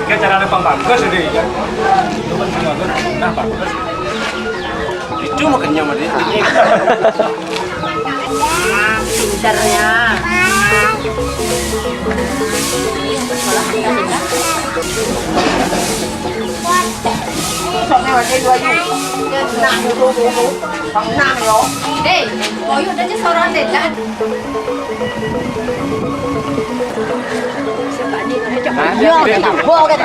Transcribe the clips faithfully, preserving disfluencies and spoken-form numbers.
Ini cara ada Bang Bagus ini. Nah, Bagus. Itu makanya sama dia. Pintarnya. Sampai wadah dua yuk. Dia tenang dulu, dulu. Tenang, yo. Deh, koyo udah aja seorang deh, Dan. Iya, ada nabok kan.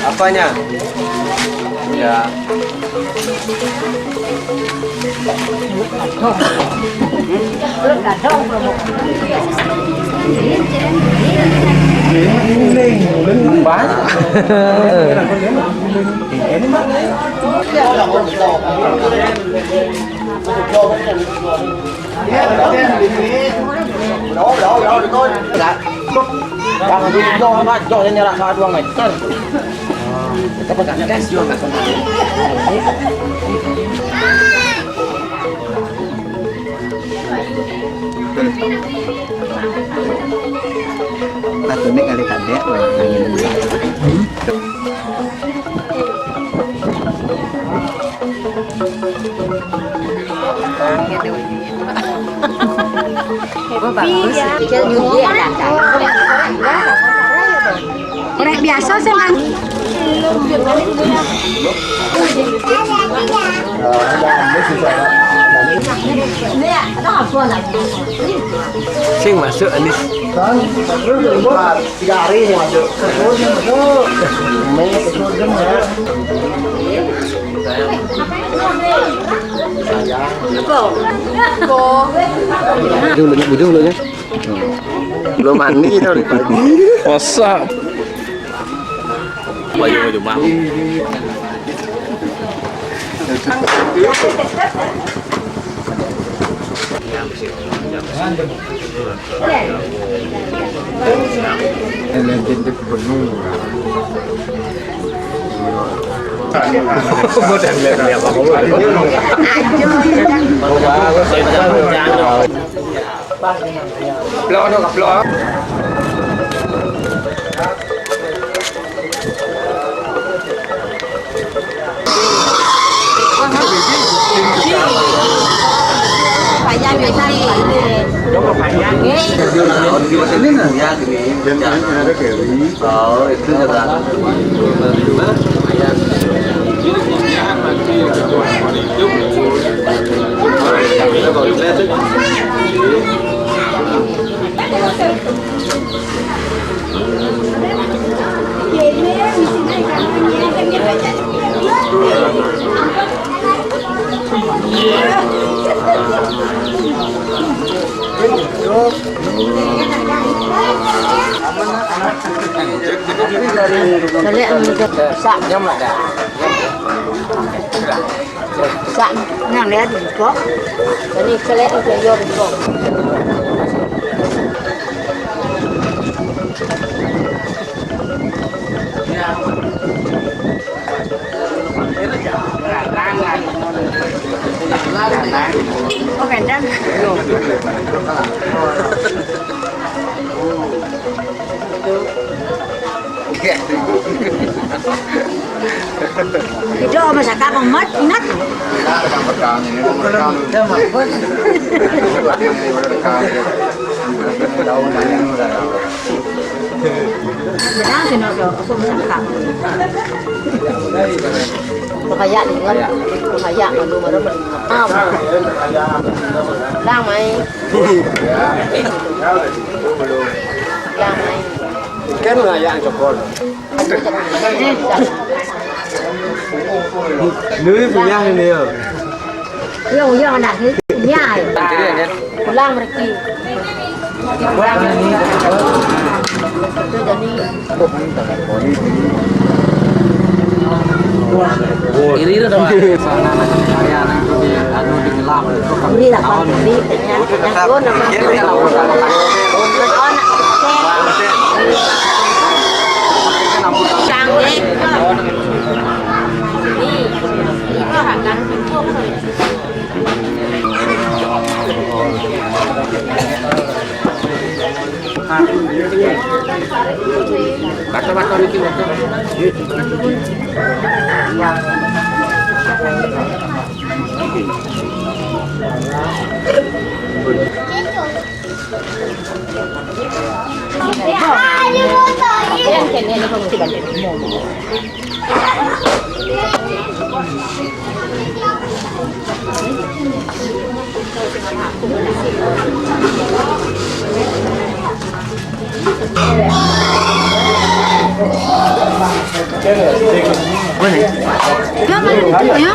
Apanya? Ya. Yang di jauh, Pak, jauh ini rasa dua meter. Kita pegang gas juga nggak kena. Satu ini kali kadek, Pak. Orang biasa sih, Mang. Sing masuk, Anis. Tiga hari ini masuk. Mei, masuk. Bujung dulu, bujung dulu ya. Belum mandi tadi pagi. Masa? Baju, baju mau. Energi gubernur. Gua udah lihat-lihat apa gua. Blok, no, blok. Balik ang mga sak. Sak. Nang lihat di ko. Ini selek di ko. Oh, ganda. Itu sama sa kakang mat, ingat. Makaya din, kan? Makaya, malu, malu, malu. Ah, lang, may. Lang, may. Kan makaya ang cokol. Nui punya ini ya. Yo, yo, anak ni punya. Pulang mereka. Iri dah. Iri lah, Pak. Iri, iri. Baca, baca, niki, baca. Mana? Yo, mana itu, yo?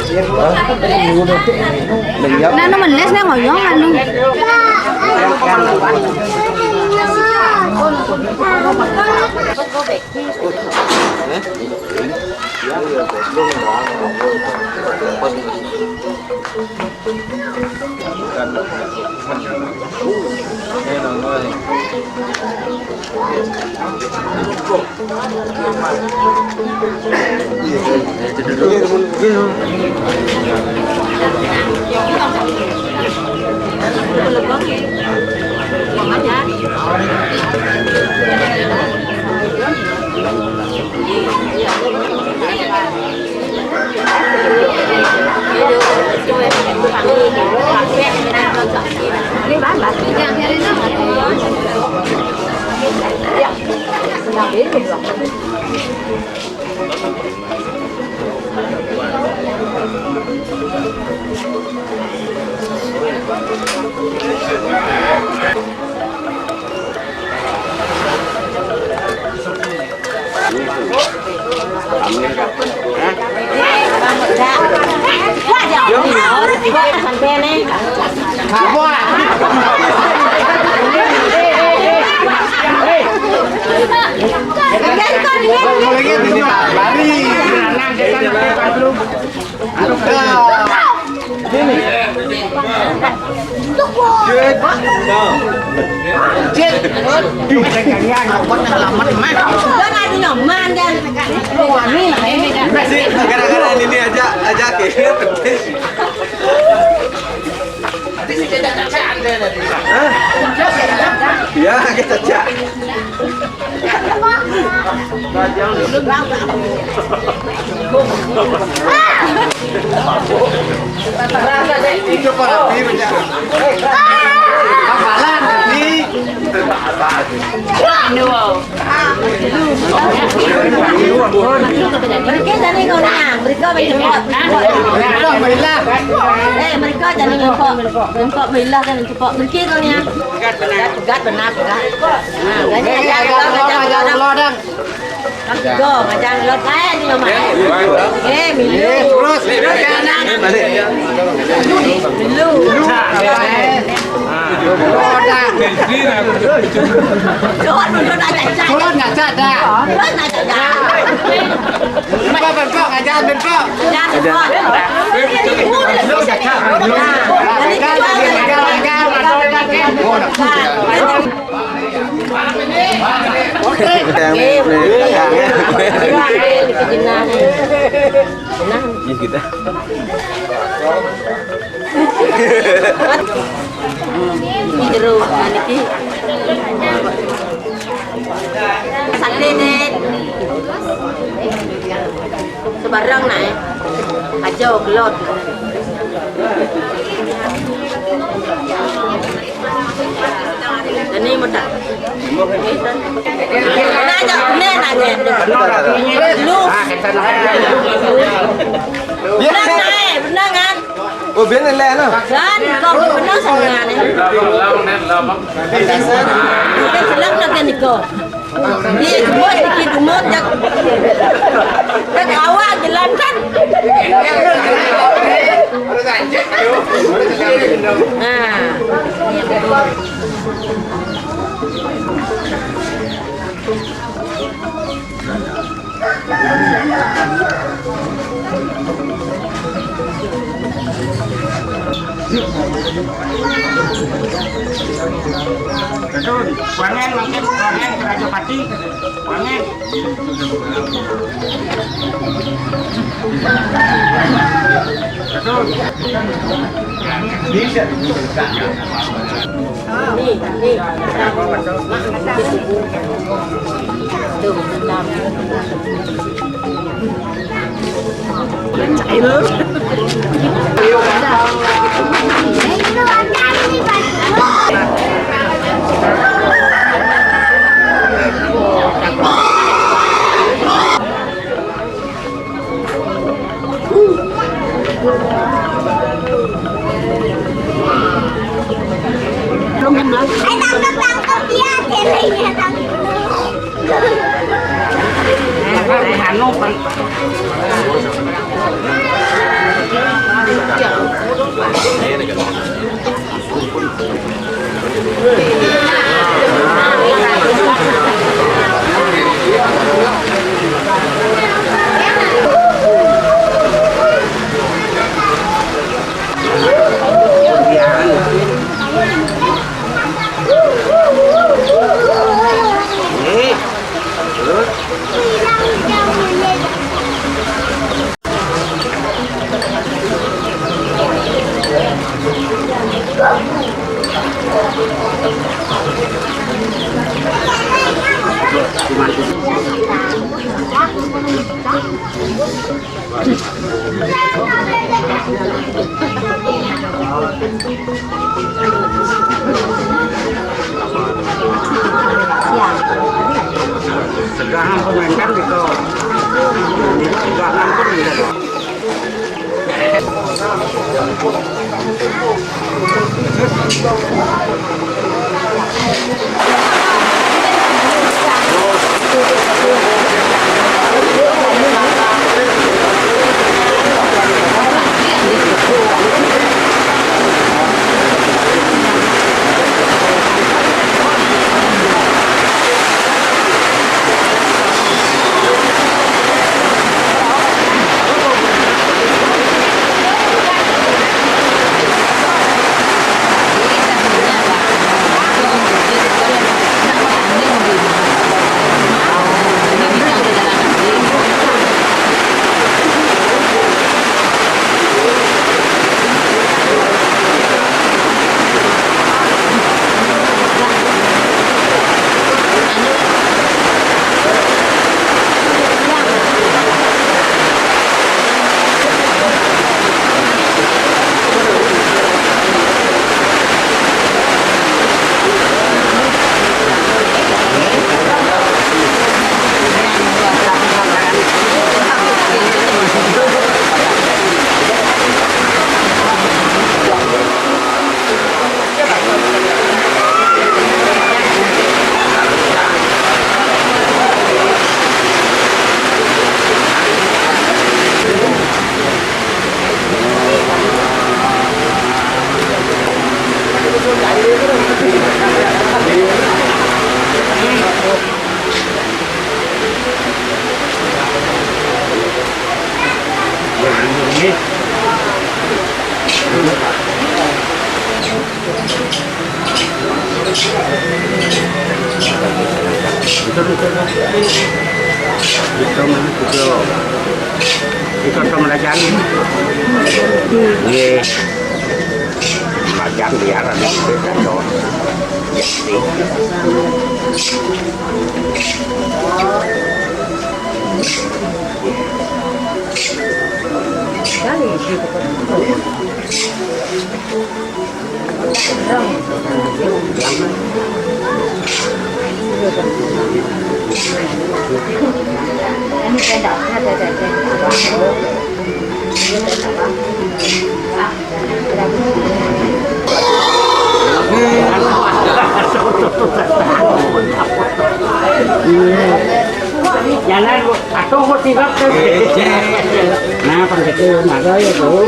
Nah, no, mana les, nah, ngoyong, anu. Gara-gara ini aja, aja akhirnya penting. Hah? Ya, kita cak. Itu Pak Abi, hafalan, Abi. Mriko jane kok, Nia. Mriko wis jemput. Eh, mriko jane jemput. Jemput, Bella, jane jemput. Mriki kok, Nia. Pegat benar, pegat. Nah, gane aja, aja, aja, aja. Go, aja lot ae ni, Mas. Eh, milu. Terus. Milu. Milu. Turun ngajak dah. Turun ngajak dah. Bentuk, bentuk, ngajak bentuk. Ngajak bentuk. Ngajak, ngajak, ngajak, ngajak. Ini kita. Ini jero, nah, niki. Sate, Dek. Sebarang, nah, eh. Aja kelot. Ini mudah. Nah, jangan, nah, nah, nah. Lu. Benar, nah, eh, benar, kan? Oh, benar lah, no. Kan, kok benar sama, nah, eh. Kan selak nak kan, kok. Iya, gemuk, sedikit gemuk, jak, jak awak jalan kan. Nah, iya, betul. Betul. Wangen, mungkin wangen Kerajapati. Wangen. Betul. Nih, nih. Tuh, bentar. Belum kan, Bang? Eh, tangkap, tangkap dia, ceweknya tangkap. Eh, anu, Bang. Segahan pemain kan gitu. Segahan pemain kan. Itu, itu, itu, itu, itu, itu, Majang biaran itu, itu. Jangan, atau mau tinggal ke. Nah, pang gitu, nah, ya, tuh.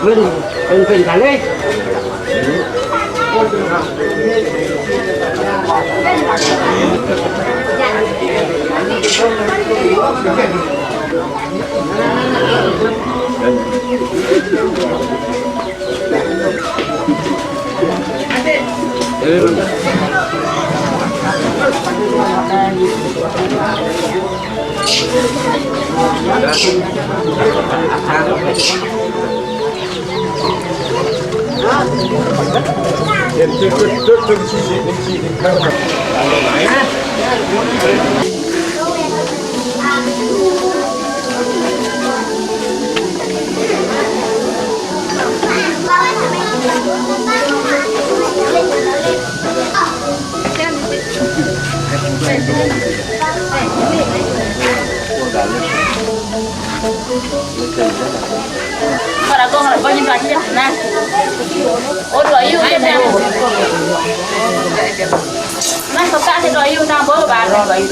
Belum, belum, belum kali. Para con là coi như là chết nè. Ủa, rồi yêu chết nè. Nó sao cá thì rồi yêu tao bố bà rồi.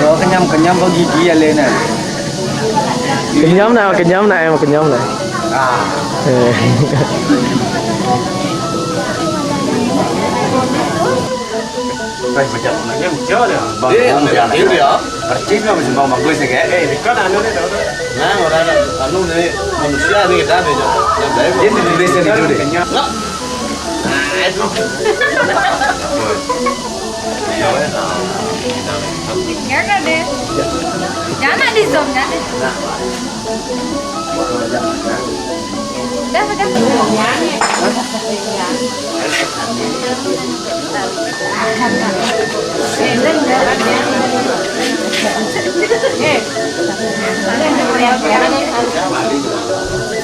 Ủa, cái nhâm, cái nhâm có ghi ghi lên nè. Cái nhóm nào, cái nhóm này mà cái nhóm này. À. Ừ. Ê, mà chụp nó cái một chớ rồi. Vâng, ê, không, anh chụp. Persis lah, masih mau bagus ya, kayak. Eh, dekat anu ni, tahu tak? Nah, orang anu ni, manusia ni kita ni, Jok. Yang baik. Dia di Indonesia ni, Jok, deh. Nah, itu. Jangan deh. Jangan di zoom, jangan. Nah. Dah, dah.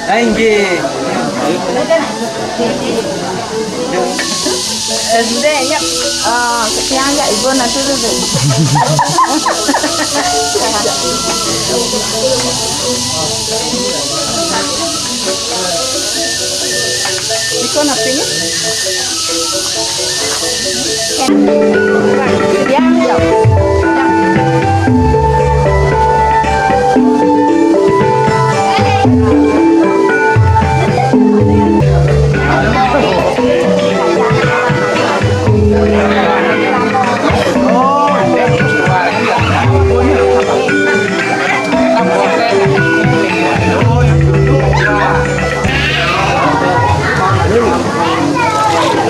Aingge. Eh, sudah, ya. Ah, sekian ya, Ibu, nanti dulu. Iko napi ni? Yang jauh.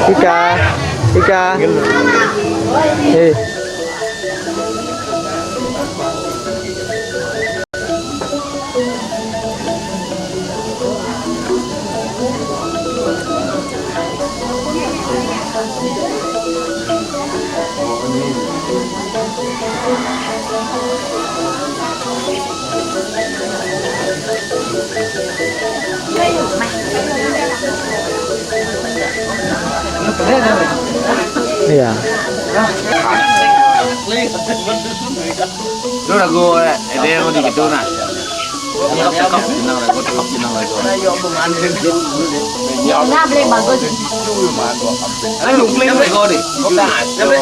Ika, Ika. Eh. Iya. Lu lagu, eh, dia mau di gitu, nah. Cakep, cakep, tenang, lagu cakep, tenang, lagu. Ya, nah, boleh bagus. Ayo, lu play, play, kau deh. Bukan, play.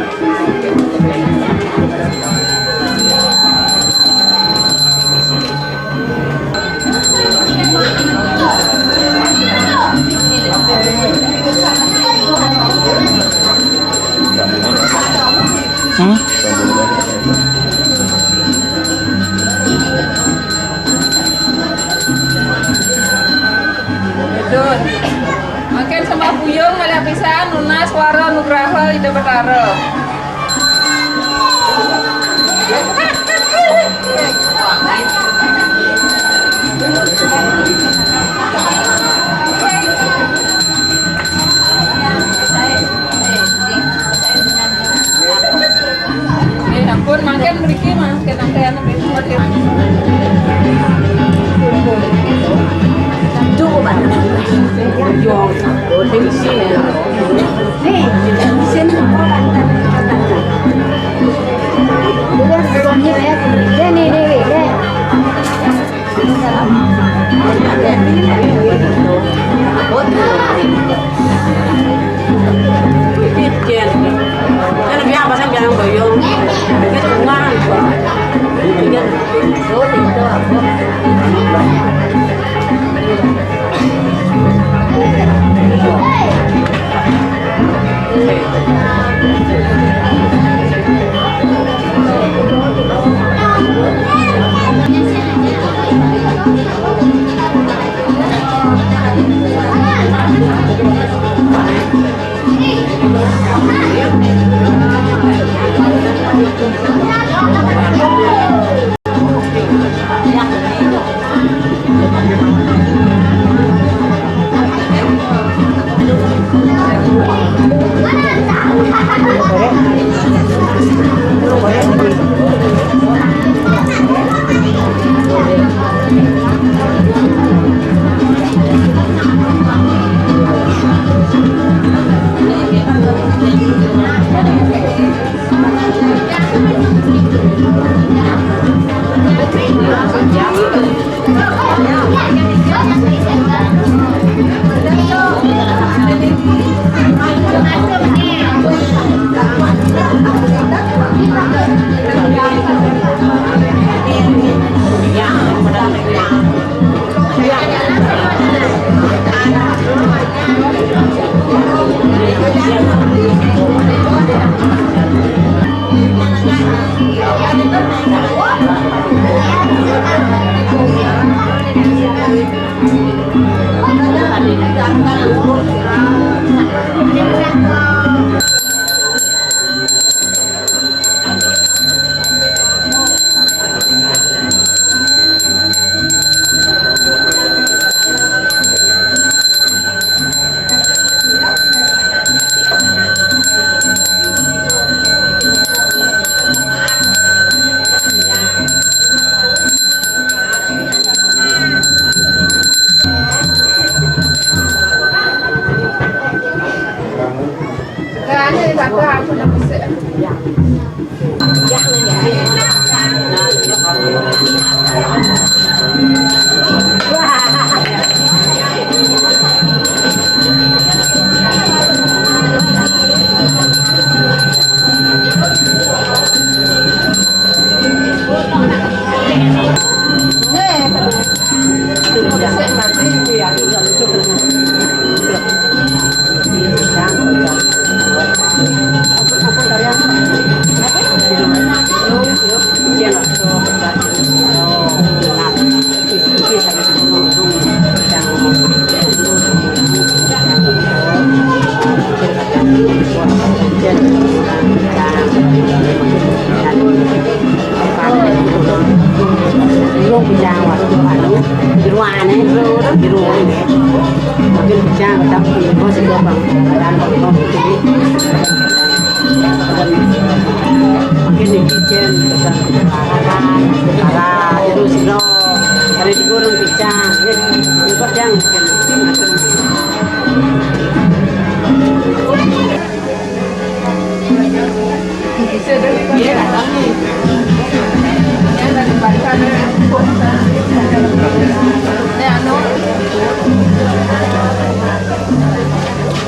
Hmm? Betul. Mangkin sembah buyung malih pisan nunas wara nugraha Ida Betara.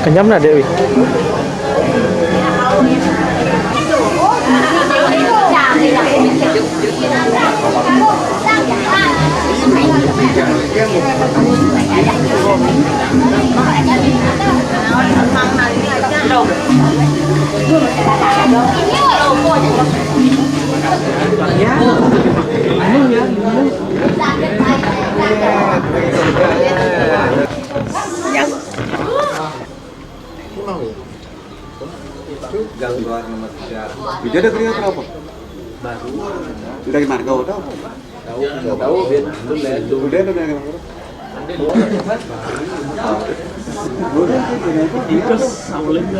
Kenyam na, Dewi? Gang Goar nomor tiga. Dia ada kerja berapa? Baru. Dari mana kau tahu? Tahu, tahu, Ben. Udah, udah, udah. Ikes, apa lagi?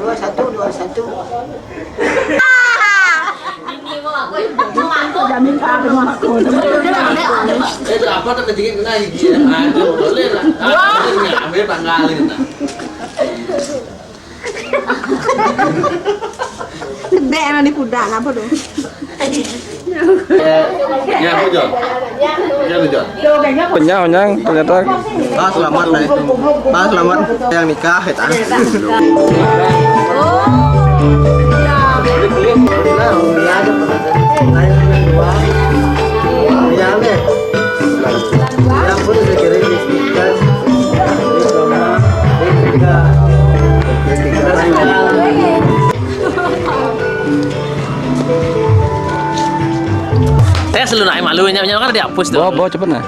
Dua satu, dua satu. Ini mau aku, mau aku. Jamin apa, mau aku. Eh, berapa tak pentingin kena gigi ya? Ada boleh lah. Ah, boleh ngambil tanggalin lah. Gede emang di kuda, apa tuh? Ya, ya, aku, Jon. Ya, lu, Jon. Kenyang, kenyang, ternyata. Ah, selamat, Pak. Pak, selamat. Yang nikah, ya, tak? Tes lu nak malu, nyak, nyak kan dihapus tuh. Bawa, bawa cepet nah.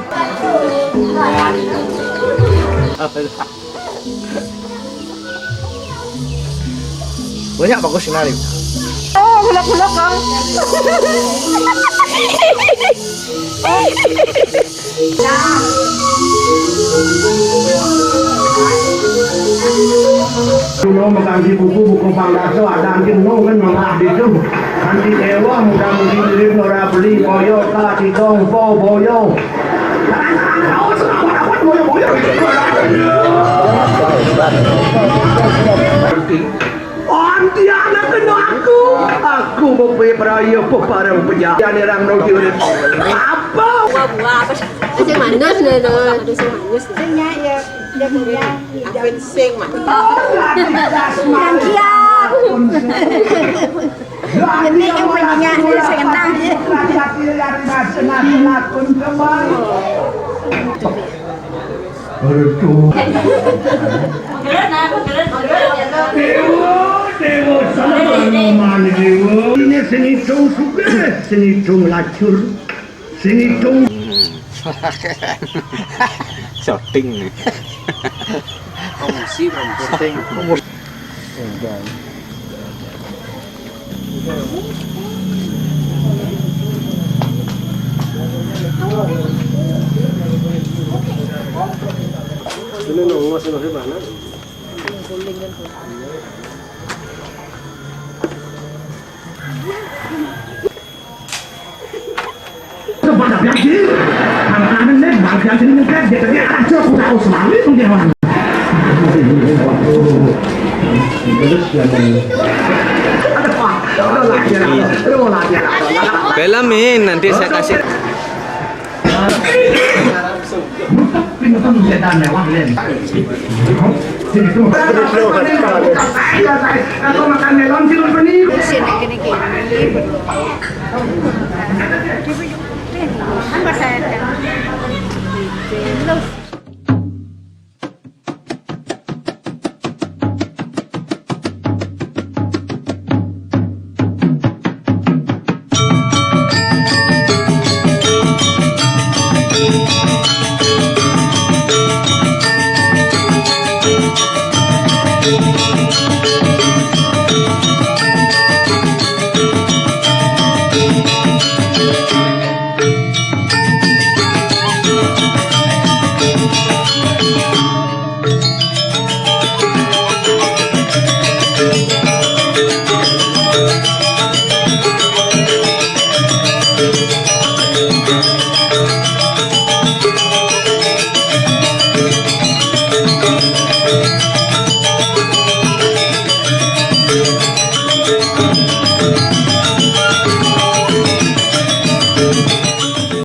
Banyak bagus sekali. Oh, gulak-gulak, Kang. Kulo mengkaji buku, buku panggaso, ada anti no kan malah itu. Anti dewa, mudah-mudahan diri ora beli, boyo, ka, tidong, po, boyo. Anti anak kena aku. Aku bepe peraya peparang pejahat. Yang orang no jurit. Apa? Buah-buah apa sih? Sing manus nih, tuh. Ada sing manus. Sing ya, ya. Dia punya. Apa sing manus? Yang kian. Ini yang punya, ini sing enak. Aduh. Dewa, dewa, sama mani dewa. Ini seni cung suka, seni cung lacur, seni cung. Syuting nih. Komisi, Bro. Syuting. Ini nongos, nongos di mana? Kepada Bangkir, tantangan nih, Bangkir ini ngegas, dia tadi aja kurang selalu itu dia, Bang. Terus ya, Bang. Filmin, nanti saya kasih.